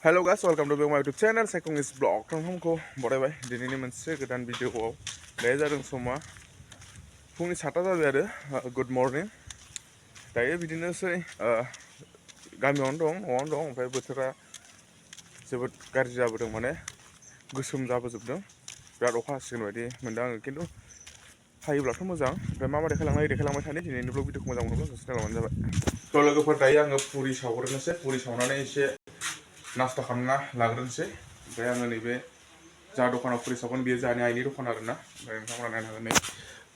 Hello guys, welcome to my YouTube channel SaikhongVlog. नोंथांमोनखौ बरायबाय दिनैनि मोनसे गोदान भिडिअआव बे जादों समा फुंनि 7ता जाबाय आरो गुड मर्निं दायो बिदिनोसै गामियावनो दं न'आवनो दं ओमफ्राय बोथोरा जोबोद गाज्रि जाबोदों माने गोसोम जाबोजोबदों बिराद अखा हासिगोन बायदि मोनदों आङो खिन्थु हायोब्लाथ' मोजां ओमफ्राय मा देखायलांबाय थानो दिनैनि ब्लग भिडिअखौ मोजां मोनोब्ला साबस्क्राइब खालामबानो जाबाय थ' लोगोफोर दायो आङो पुरि सावग्रोनोसै पुरि सावनानै एसे नास्ता खालामना लाग्रोनोसै ओमफ्राय आङो नैबे जा दखानाव पुरि सावगोन बेयो जोंहानि आइनि दखान आरोना ओमफ्राय नोंथांमोना नायनो हागोन नै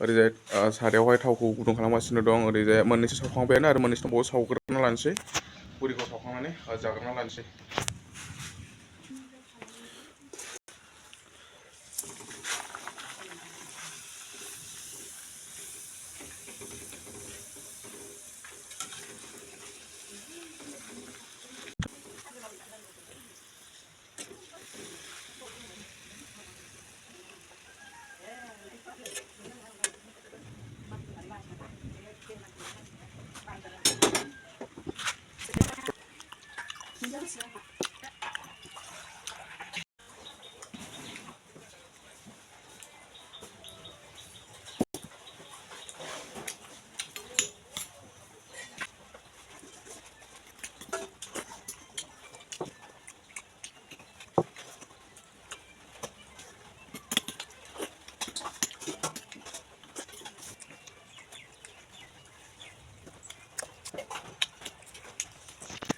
ओरैजाय सारायावहाय थावखौ गुदुं खालामगासिनो दं ओरैजाय मोननैसो सावखांबायानो आरो मोननैसो दंबावो सावग्रोना लानोसै पुरिखौ सावखांनानै जाग्रोना लानोसै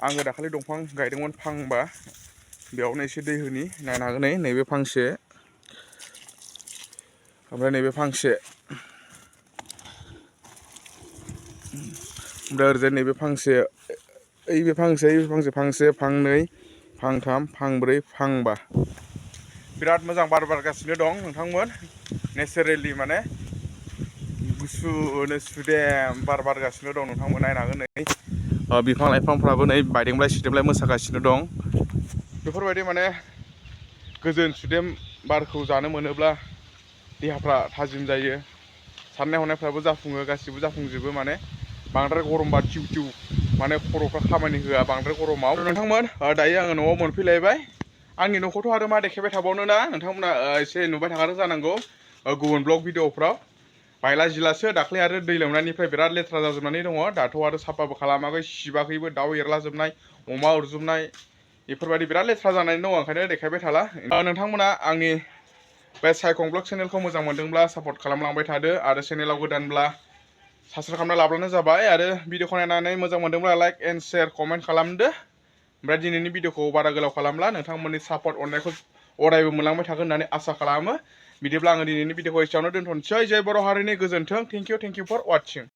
आङो दाखालि दंफां गायदोंमोन फांबा बेयावनो एसे दै होनि नायनो हागोन नैबे फांसे ओमफ्राय नैबे फांसे ओमफ्राय ओरैजाय नैबे फांसे बे फांसे फांनै फांथाम फांब्रै फांबा बिराद मोजां बार बारगासिनो दं नोंथांमोन नेचारेलि माने गुसुनो सुदेम बार बारगासिनो दं नोंथांमोन नायनो हागोन नै बिफां लाइफांफ्राबो नै बायदेमलाय सिदेमलाय मोसागासिनो दं बेफोरबायदि माने गोजोन सुदेम बारखौ जानो मोनोब्ला देहाफ्रा थाजिम जायो साननाय हनायफ्राबो जाफुङो गासिबो जाफुंजोबो माने बांद्राय गरमबा टिउ माने खर'फ्रा खामानि होआ बांद्राय गरमाव नोंथांमोन दायो आङो न'आव मोनफैलायबाय आंनि न'खौथ' आरो मा देखायबाय थाबावनो ना नोंथांमोना एसे नुबाय थाखादों जानांगौ गुबुन ब्लग भिडिअफ्राव बायला जिलासो दाख्लै आरो दै लोमनायनिफ्राय बिराद लेथ्रा जाजोबनानै दङ दाथ' आरो साफाबो खालामाखै सिबाखैबो दाउ एरलाजोबनाय अमा उरजोबनाय बेफोरबायदि बिराद लेथ्रा जानानै दङ ओंखायनो देखायबाय थाला नोंथांमोना आंनि बे साइखंब्लग चेनेलखौ मोजां मोनदोंब्ला सापर्ट खालामलांबाय थादो आरो चेनेलाव गोदानब्ला साबस्क्राइब खालामना लाब्लानो जाबाय आरो भिडिअखौ नायनानै मोजां मोनदोंब्ला लाइक एन्ड शेयार कमेन्ट खालामदो ओमफ्राय दिनैनि भिडिअखौ बारा गोलाव खालामला नोंथांमोननि सापर्ट अननायखौ अरायबो मोनलांबाय थागोन होननानै आसा खालामो बिदिब्ला आङो दिनैनि भिडिअखौ एसेयावनो दोनथ'नोसै जय बर' हारिनि गोजोन्थों थेंक इउ फर वाचिं